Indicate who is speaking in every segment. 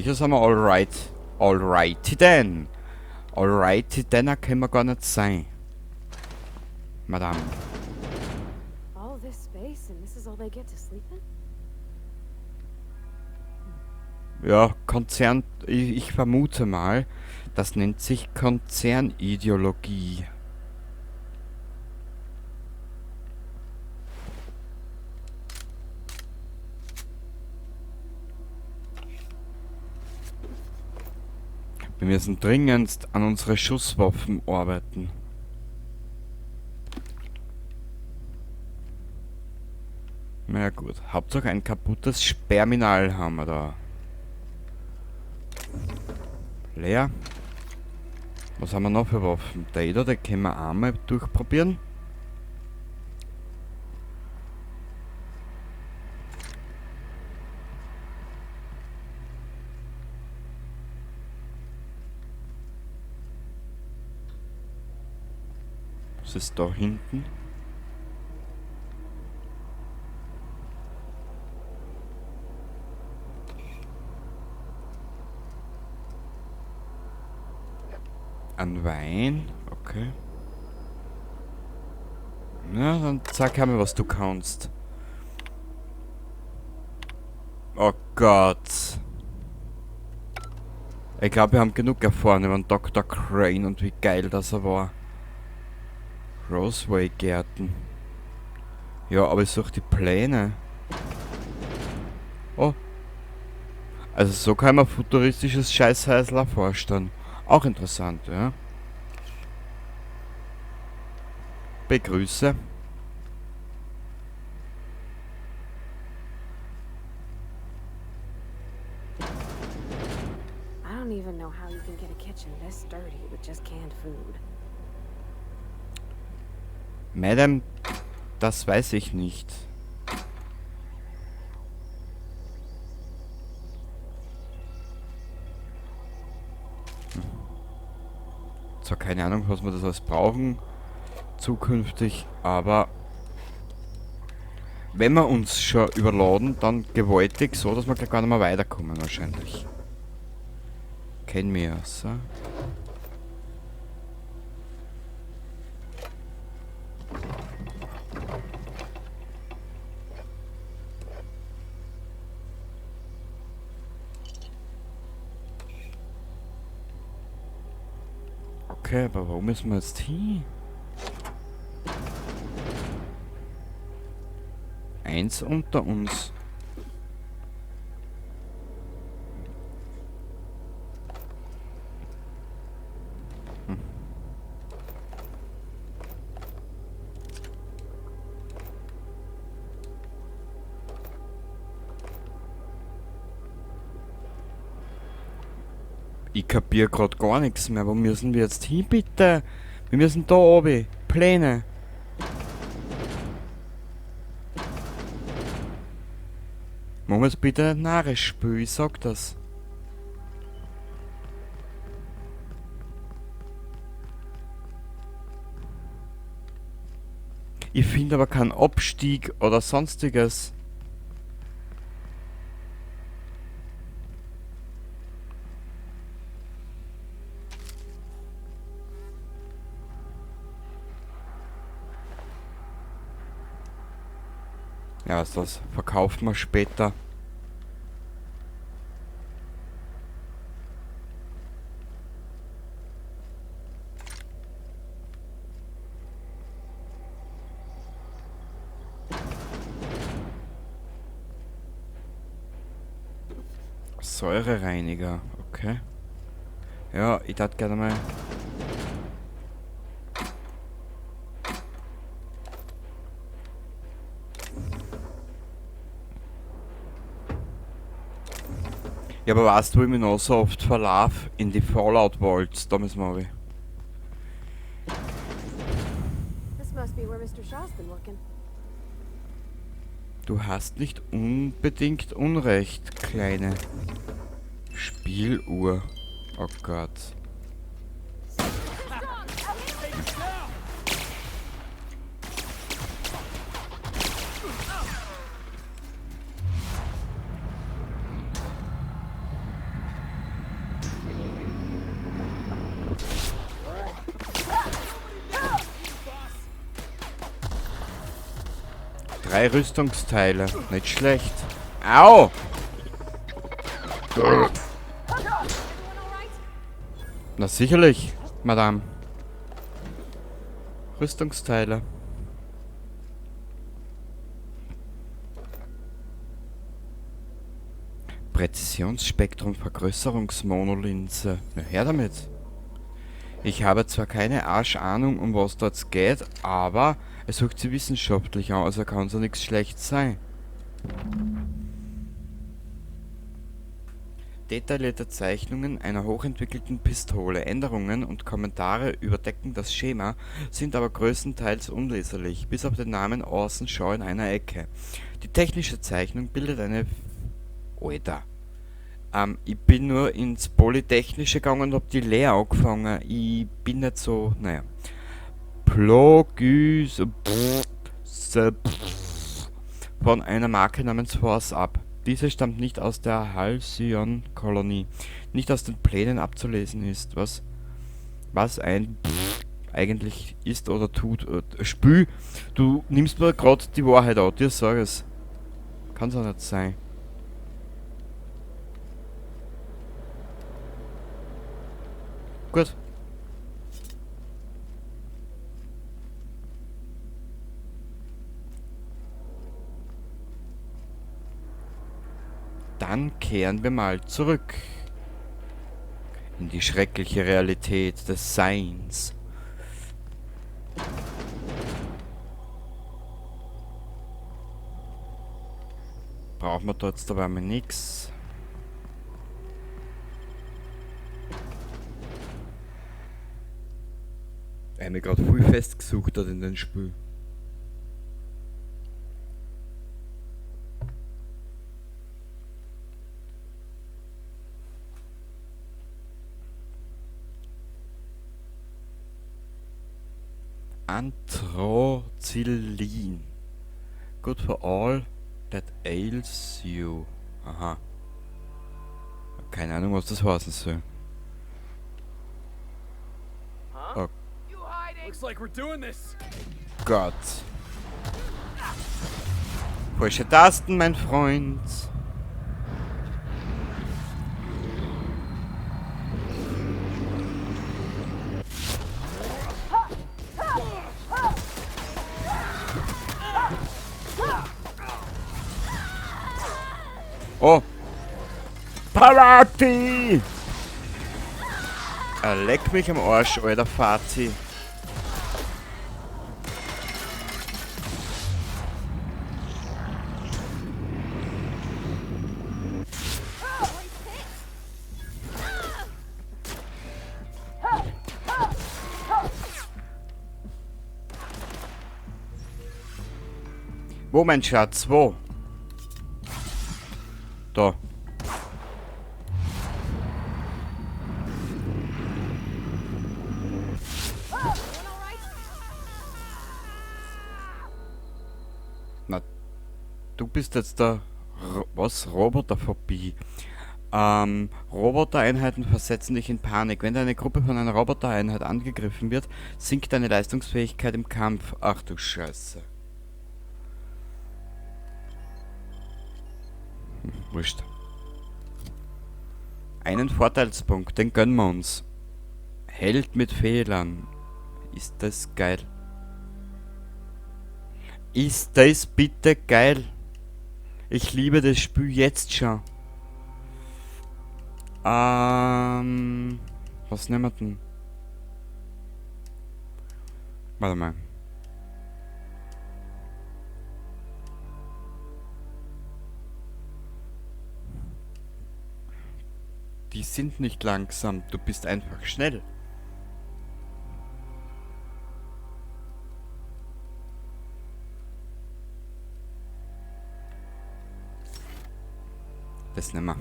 Speaker 1: Sicher sind wir alright. Alrighty then. Alrighty then können wir gar nicht sein. Madame.
Speaker 2: All this space and this is all they get to sleep in?
Speaker 1: Ja, Konzern, ich vermute mal, das nennt sich Konzernideologie. Wir müssen dringendst an unsere Schusswaffen arbeiten. Na ja, gut. Hauptsache ein kaputtes Sperminal haben wir da. Leer. Was haben wir noch für Waffen? Der da, den können wir einmal durchprobieren. Was ist da hinten? Ein Wein, okay. Na, dann zeig mir, was du kannst. Oh Gott. Ich glaub, wir haben genug erfahren über den Doktor Crane und wie geil das er war. Roseway-Gärten. Ja, aber ich suche die Pläne. Oh. Also so kann man futuristisches Scheißhäusl vorstellen. Auch interessant, ja. Begrüße.
Speaker 2: I don't even know how you can get a kitchen this dirty with just canned food.
Speaker 1: Madame, das weiß ich nicht. Zwar keine Ahnung, was wir das alles brauchen zukünftig, aber wenn wir uns schon überladen, dann gewaltig, so dass wir gleich gar nicht mehr weiterkommen wahrscheinlich. Kennen wir ja, so. Okay, aber wo müssen wir jetzt hin? Eins unter uns. Ich kapier grad gar nichts mehr. Wo müssen wir jetzt hin, bitte? Wir müssen da oben. Pläne. Machen wir es bitte nicht narrisch spielen, ich sag das. Ich finde aber keinen Abstieg oder sonstiges. Ja, was ist das? Verkaufen wir später. Säurereiniger, okay. Ja, ich darf gerne mal... Ja, aber weißt du, wo ich mich noch so oft verlauf? In die Fallout Vaults, da müssen wir runter.
Speaker 2: This must be where Mister Shaw's been working.
Speaker 1: Du hast nicht unbedingt Unrecht, kleine Spieluhr. Oh Gott. 3 Rüstungsteile. Nicht schlecht. Au! Na sicherlich, Madame. Rüstungsteile. Präzisionsspektrum Vergrößerungsmonolinse. Na her damit. Ich habe zwar keine Arschahnung, um was dort geht, aber es hört sich wissenschaftlich an, also kann's ja nichts schlecht sein. Detaillierte Zeichnungen einer hochentwickelten Pistole, Änderungen und Kommentare überdecken das Schema, sind aber größtenteils unleserlich, bis auf den Namen Orson Shaw in einer Ecke. Die technische Zeichnung bildet eine... Alter. Ich bin nur ins Polytechnische gegangen und hab die Lehre angefangen. Ich bin nicht so... Naja. Plogüs... Von einer Marke namens Force Up. Diese stammt nicht aus der Halcyon-Kolonie, nicht aus den Plänen abzulesen ist, was ein eigentlich ist oder tut. Spül, du nimmst mir grad die Wahrheit an, dir sag es. Kann's auch nicht sein. Gut. Dann kehren wir mal zurück in die schreckliche Realität des Seins. Brauchen wir da jetzt dabei mal nix. Ich hab mich grad voll festgesucht dort in den Spiel. Anthrocillin. Good for all that ails you. Aha. Keine Ahnung, was das heißen soll. Oh.
Speaker 3: Looks like we're doing this.
Speaker 1: Gott. Falsche Tasten, mein Freund. Oh. Parati! Er leck mich am Arsch, alter Fati. Wo, mein Schatz? Wo? Da. Na, du bist jetzt der was? Roboterphobie. Robotereinheiten versetzen dich in Panik. Wenn deine Gruppe von einer Robotereinheit angegriffen wird, sinkt deine Leistungsfähigkeit im Kampf. Ach du Scheiße. Wurscht. Einen Vorteilspunkt, den gönnen wir uns. Held mit Fehlern. Ist das geil? Ist das bitte geil? Ich liebe das Spiel jetzt schon. Was nehmen wir denn? Warte mal. Die sind nicht langsam, du bist einfach schnell. Das nehmen wir.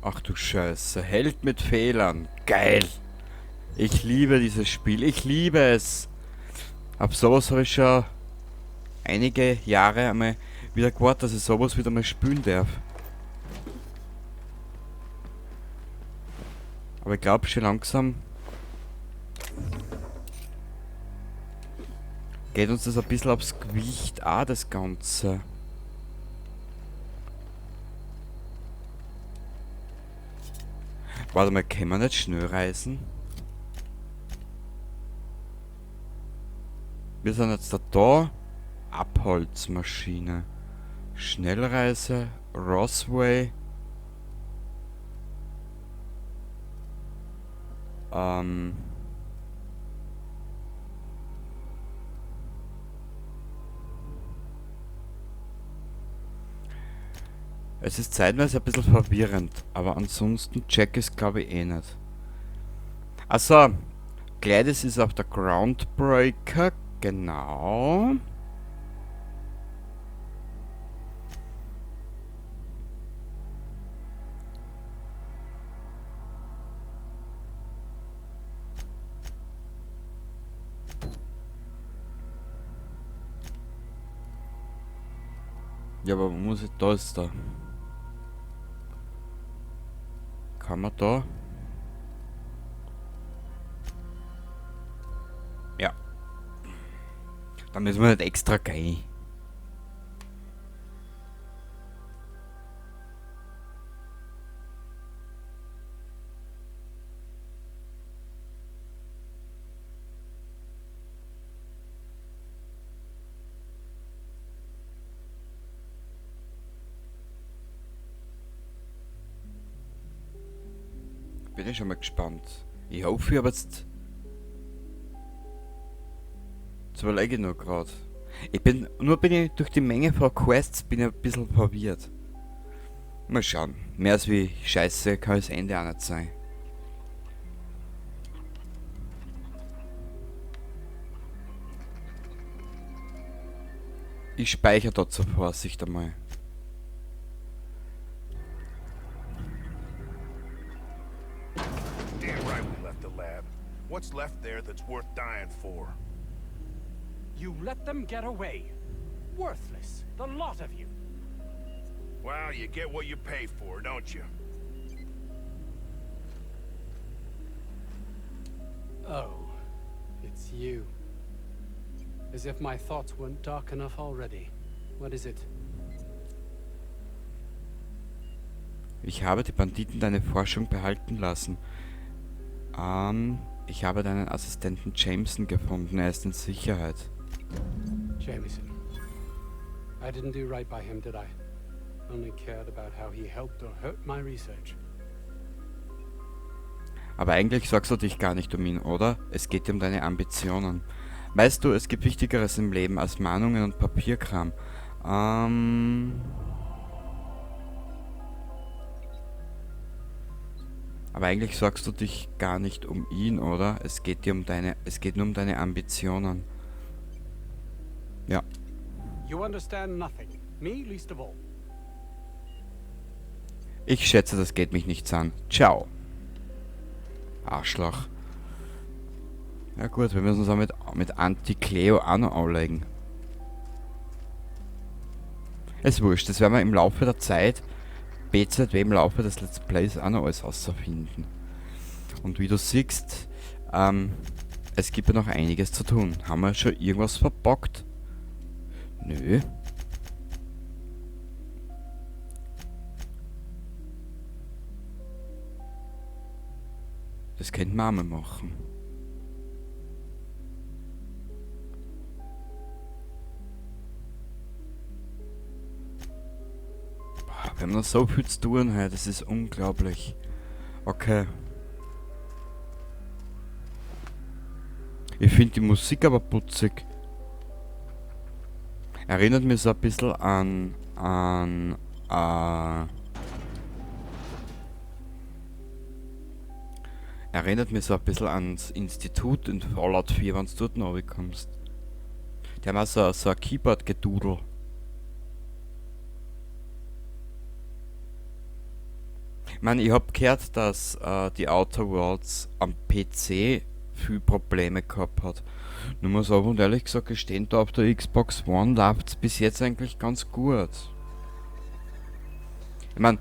Speaker 1: Ach du Scheiße, Held mit Fehlern. Geil. Ich liebe dieses Spiel, ich liebe es. Ab sowas habe ich schon einige Jahre einmal wieder gewartet, dass ich sowas wieder mal spielen darf. Aber ich glaub schon langsam Geht uns das ein bisschen aufs Gewicht auch, das Ganze. Warte mal, können wir nicht schnell reisen? Wir sind jetzt da. Abholzmaschine. Schnellreise, Rossway. Es ist zeitweise ein bisschen verwirrend, aber ansonsten check es, glaube ich, eh nicht. Achso, Gladiss ist auf der Groundbreaker, genau. Ja, aber wo muss ich... Da ist da. Kann man da? Ja. Da müssen wir nicht extra gehen. Bin ich schon mal gespannt. Ich hoffe, ich hab jetzt... Jetzt überlege ich nur grad. Ich bin... Nur bin ich durch die Menge von Quests bin ich ein bisschen verwirrt. Mal schauen. Mehr als wie Scheiße kann das Ende auch nicht sein. Ich speichere da zur Vorsicht einmal.
Speaker 4: What's left there that's worth dying for?
Speaker 3: You let them get away. Worthless, the lot of you.
Speaker 4: Well, you get what you pay for, don't you?
Speaker 3: Oh, it's you. As if my thoughts weren't dark enough already. What is it?
Speaker 1: Ich habe die Banditen deine Forschung behalten lassen. Ich habe deinen Assistenten Jameson gefunden. Er ist in Sicherheit.
Speaker 3: Jameson. I didn't do right by him, did I? Only cared about how he helped or hurt my research.
Speaker 1: Aber eigentlich sorgst du dich gar nicht um ihn, oder? Es geht dir um deine Ambitionen. Weißt du, es gibt Wichtigeres im Leben als Mahnungen und Papierkram. Aber eigentlich sorgst du dich gar nicht um ihn, oder? Es geht dir um deine, es geht nur um deine Ambitionen. Ja.
Speaker 3: You understand nothing. Me least of all.
Speaker 1: Ich schätze, das geht mich nichts an. Ciao. Arschloch. Ja gut, wir müssen uns auch mit Anti-Cleo auch noch anlegen. Ist wurscht, das werden wir im Laufe der Zeit, BZW im Laufe des Let's Plays auch noch alles rausfinden. Und wie du siehst, es gibt ja noch einiges zu tun. Haben wir schon irgendwas verbockt? Nö. Das könnte man auch mal machen. Boah, wir haben noch so viel zu tun heute, das ist unglaublich. Okay. Ich find die Musik aber putzig. Erinnert mich so ein bisschen an erinnert mich so ein bisschen ans Institut in Fallout 4, wenn du dort noch runterkommst. Die haben auch so ein Keyboard-Gedudel. Ich meine, ich hab gehört, dass die Outer Worlds am PC viel Probleme gehabt hat. Nur muss aber und ehrlich gesagt gestehen, da auf der Xbox One läuft's bis jetzt eigentlich ganz gut. Ich mein,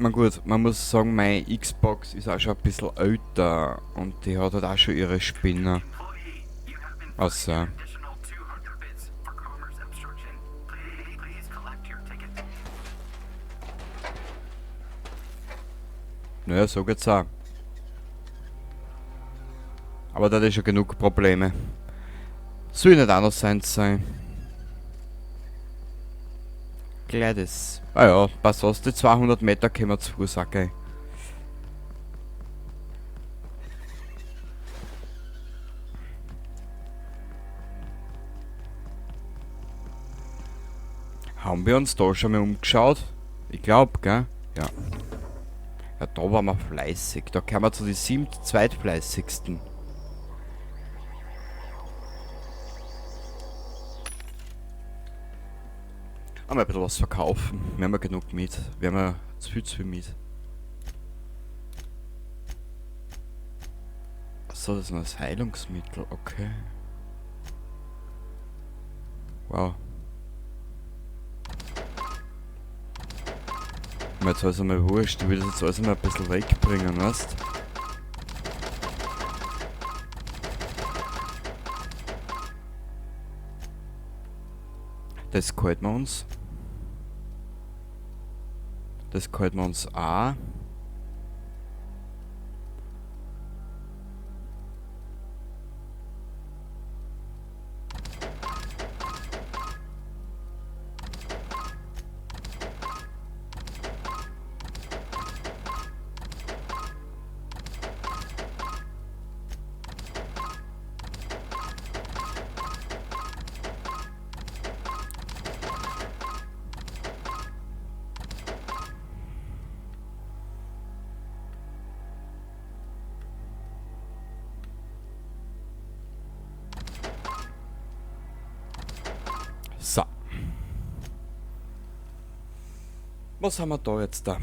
Speaker 1: Man gut, man muss sagen, meine Xbox ist auch schon ein bisschen älter und die hat halt auch schon ihre Spinner. Also. Naja, so geht's auch. Aber da hat schon genug Probleme. Soll nicht anders sein. GLaDOS. Ah ja, pass auf, die 200 Meter können wir zu Fuß, okay. Haben wir uns da schon mal umgeschaut? Ich glaub, gell? Ja. Ja, da waren wir fleißig. Da kamen wir zu den 7 zweitfleißigsten. Einmal ein bisschen was verkaufen. Wir haben ja genug mit. Wir haben ja zu viel mit. Achso, das ist noch das Heilungsmittel. Okay. Wow. Mir jetzt alles einmal wurscht. Ich will das jetzt alles einmal ein bisschen wegbringen, weißt? Das gefällt mir uns. Das gefällt mir uns auch. So. Was haben wir da jetzt da?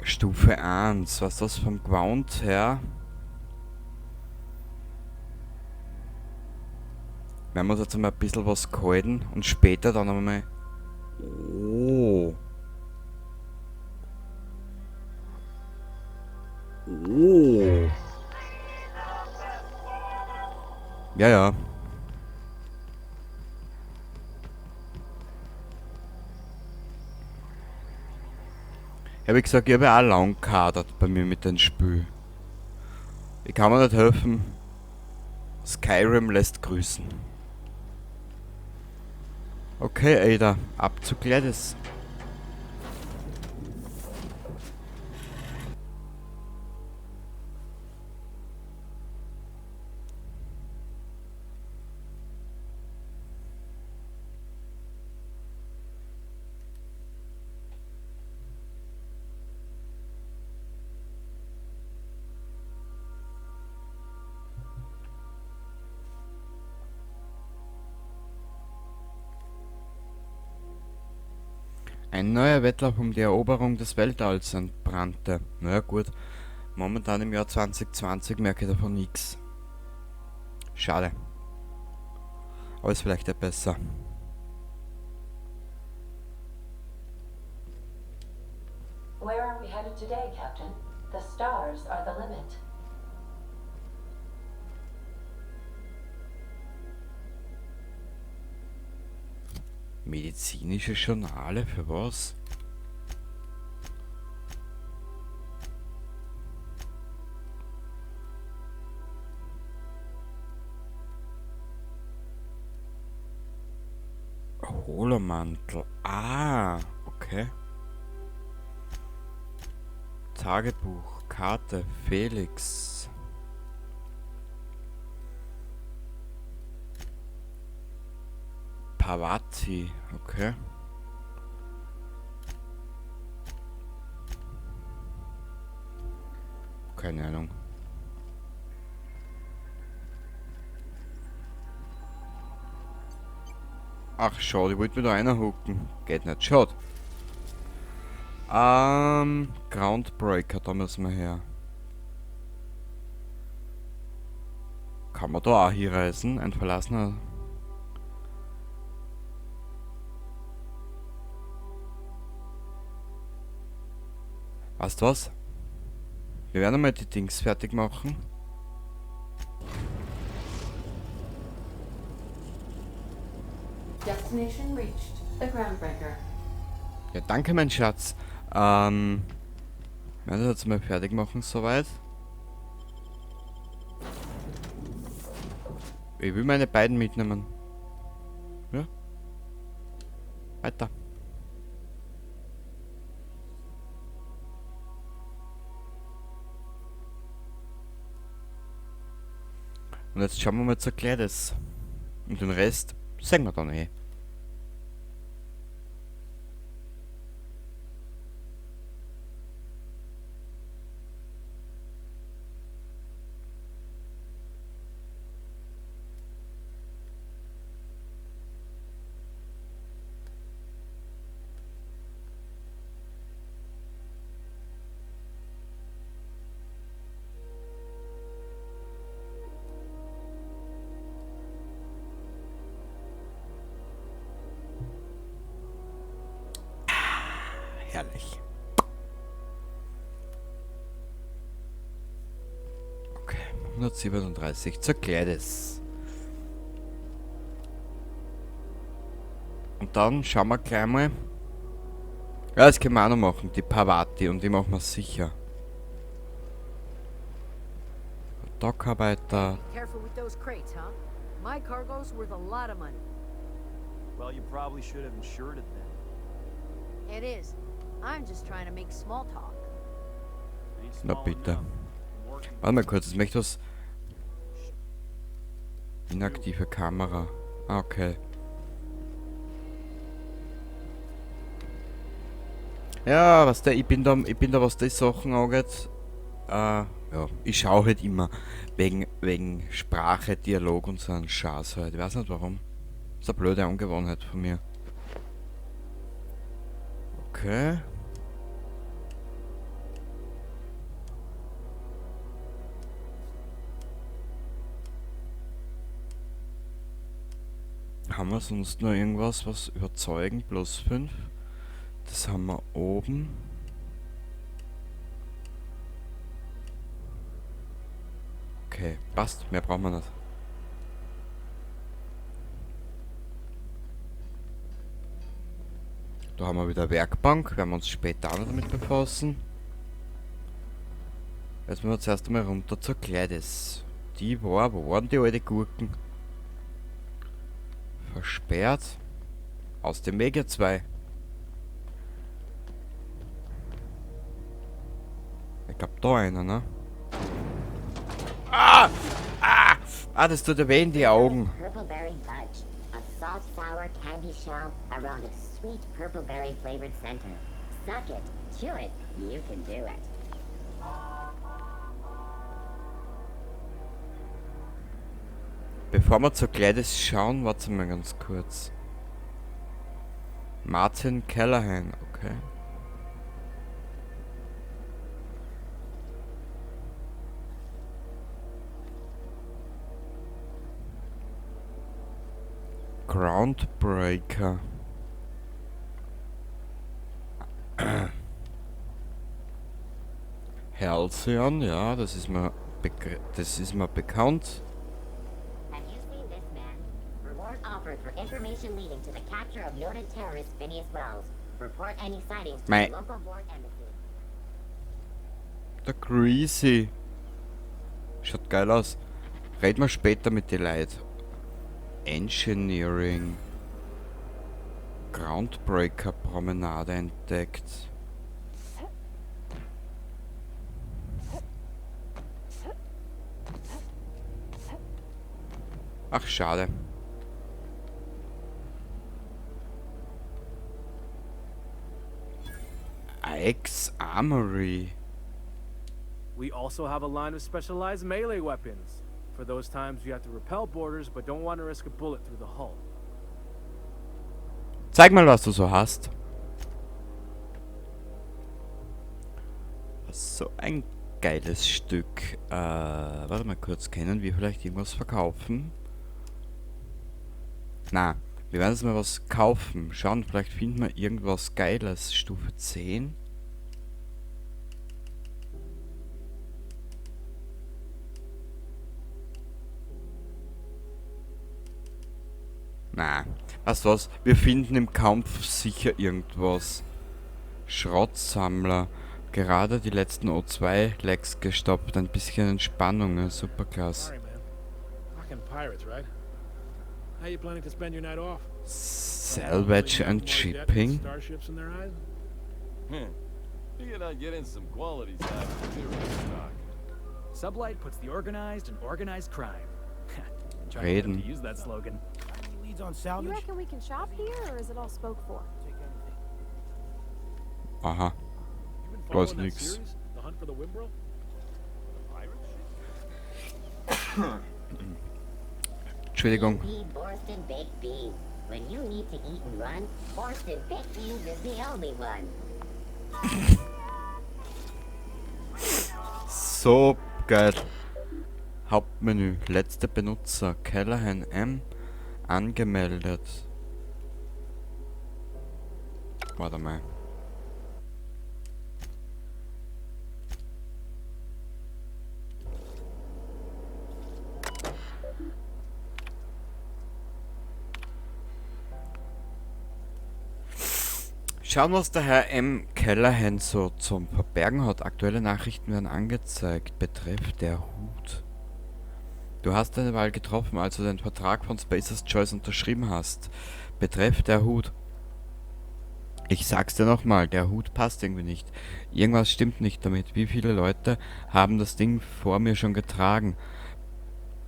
Speaker 1: Stufe 1. Was ist das vom Ground her? Wir haben uns jetzt einmal ein bisschen was gehalten und später dann einmal. Oh. Oh. Ja, ja. Ja, wie gesagt, ich habe ja auch lang gehadert bei mir mit dem Spiel. Ich kann mir nicht helfen. Skyrim lässt grüßen. Okay, Ada, ab zu GLaDOS. Ein neuer Wettlauf um die Eroberung des Weltalls entbrannte. Na ja, gut, momentan im Jahr 2020 merke ich davon nix. Schade. Aber ist vielleicht ja besser.
Speaker 5: Where are we headed today, Captain? The stars are the limit.
Speaker 1: Medizinische Journale für was? Holomantel. Ah, okay. Tagebuch, Karte, Felix. Pavati, okay. Keine Ahnung. Ach, schade, ich wollte mir da reinhucken. Geht nicht, schade. Groundbreaker, da müssen wir her. Kann man da auch hinreisen? Ein verlassener... Weißt du was? Wir werden einmal die Dings fertig machen.
Speaker 5: Destination reached. The Groundbreaker.
Speaker 1: Ja, danke, mein Schatz. Wir werden das jetzt mal fertig machen, soweit. Ich will meine beiden mitnehmen. Ja. Weiter. Und jetzt schauen wir mal zur Gladiss. Und den Rest sehen wir dann eh. Herrlich. Okay, 137 zur Gladiss. Und dann schauen wir gleich mal. Ja, das können wir auch noch machen, die Parvati, und die machen wir sicher. Dockarbeiter.
Speaker 6: Careful with those crates, huh? My cargo's worth a lot of money.
Speaker 7: Well, you probably should have insured it then.
Speaker 6: It is. I'm just trying to make small talk.
Speaker 7: Ain't
Speaker 1: Na
Speaker 7: small
Speaker 1: bitte.
Speaker 7: enough. I'm working.
Speaker 1: Warte mal kurz, ich möchte was. Inaktive Kamera. Ah, okay. Ja, was der, ich bin da, was die Sachen angeht. Ja, ich schau halt immer wegen Sprache, Dialog und so einen Scheiß halt. Ich weiß nicht warum. Das ist eine blöde Angewohnheit von mir. Okay. Haben wir sonst noch irgendwas, was überzeugen? Plus 5. Das haben wir oben. Okay, passt. Mehr brauchen wir nicht. Da haben wir wieder Werkbank. Werden wir uns später auch noch damit befassen. Jetzt müssen wir zuerst einmal runter zur Gladiss. Die war, wo waren die alte Gurken? Versperrt. Aus dem Weg, ihr zwei. Ich glaub, da einer, ne? Ah! Ah! Ah, das tut ja weh in die Augen.
Speaker 8: Purple berry fudge. A salt sour candy shell around a sweet purple berry flavored center. Suck it, chew it, you can do it.
Speaker 1: Bevor wir zur Gladiss schauen, warte mal ganz kurz. Martin Callahan, okay. Groundbreaker. Halcyon, ja, das ist mir bekannt.
Speaker 8: Have you seen this man? Reward offered for information leading to the capture of noted terrorist Phineas Welles. Report any sightings to
Speaker 1: Mei.
Speaker 8: the local Borg embassy.
Speaker 1: Der Greasy. Schaut geil aus. Reden wir später mit den Leuten. Engineering. Groundbreaker Promenade entdeckt. Ach, schade. Ike's Armory.
Speaker 9: We also have a line of specialized melee weapons. For those times you have to repel boarders but don't want to risk a bullet through the hull.
Speaker 1: Zeig mal, was du so hast. So ein geiles Stück. Warte mal kurz, können wir vielleicht irgendwas verkaufen? Na, wir werden jetzt mal was kaufen. Schauen, vielleicht finden wir irgendwas Geiles. Stufe 10. Na, weißt du was? Wir finden im Kampf sicher irgendwas. Schrottsammler. Gerade die letzten O2-Lecks gestoppt. Ein bisschen Entspannung, ja, superklasse.
Speaker 10: Sorry, man. Fucking pirates, right? How you planning to spend your night off?
Speaker 1: Salvage
Speaker 10: Probably
Speaker 1: and
Speaker 10: more debt than
Speaker 1: Shipping.
Speaker 10: Starships in their eyes?
Speaker 11: He and I get in some quality side material stock.
Speaker 7: Sublight puts the organized in organized crime. Trying to get 'em
Speaker 1: Reden.
Speaker 7: to use that slogan.
Speaker 12: Leads on
Speaker 2: You
Speaker 12: salvage?
Speaker 2: reckon we can shop here, or is it all spoke for?
Speaker 1: Aha.
Speaker 10: You been
Speaker 1: Da ist
Speaker 10: following that
Speaker 1: nix.
Speaker 10: series? The Hunt for the Wimbrel?
Speaker 1: Entschuldigung.
Speaker 8: B. Borston Baked Beans. When you need to eat and run, Borston Baked Beans is the only one.
Speaker 1: So geil. Hauptmenü. Letzter Benutzer. Callahan M. Angemeldet. Warte mal. Schauen, was der Herr M. Callahan so zum Verbergen hat. Aktuelle Nachrichten werden angezeigt. Betreff der Hut. Du hast deine Wahl getroffen, als du den Vertrag von Spacer's Choice unterschrieben hast. Betreff der Hut. Ich sag's dir nochmal, der Hut passt irgendwie nicht. Irgendwas stimmt nicht damit. Wie viele Leute haben das Ding vor mir schon getragen?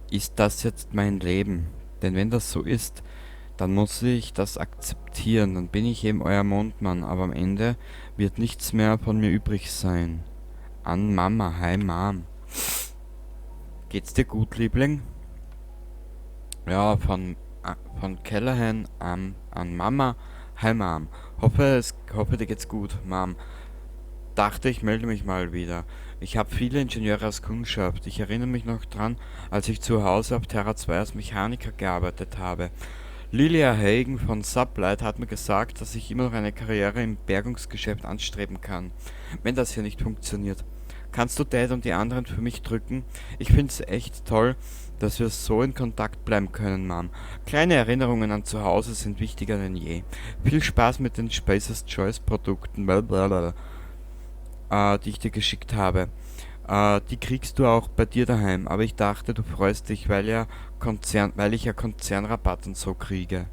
Speaker 1: Ist das jetzt mein Leben? Denn wenn das so ist, dann muss ich das akzeptieren. Dann bin ich eben euer Mondmann, aber am Ende wird nichts mehr von mir übrig sein. An Mama, hi Mom. Geht's dir gut, Liebling? Ja, von Callahan an Mama. Hi Mom. Hoffe, dir geht's gut, Mom. Dachte, ich melde mich mal wieder. Ich habe viele Ingenieure als Kundschaft. Ich erinnere mich noch dran, als ich zu Hause auf Terra 2 als Mechaniker gearbeitet habe. Lilia Hagen von Sublight hat mir gesagt, dass ich immer noch eine Karriere im Bergungsgeschäft anstreben kann, wenn das hier nicht funktioniert. Kannst du Dad und die anderen für mich drücken? Ich find's echt toll, dass wir so in Kontakt bleiben können, Mom. Kleine Erinnerungen an zu Hause sind wichtiger denn je. Viel Spaß mit den Spacer's Choice Produkten, blablabla, die ich dir geschickt habe. Die kriegst du auch bei dir daheim, aber ich dachte, du freust dich, weil ich ja Konzernrabatt und so kriege.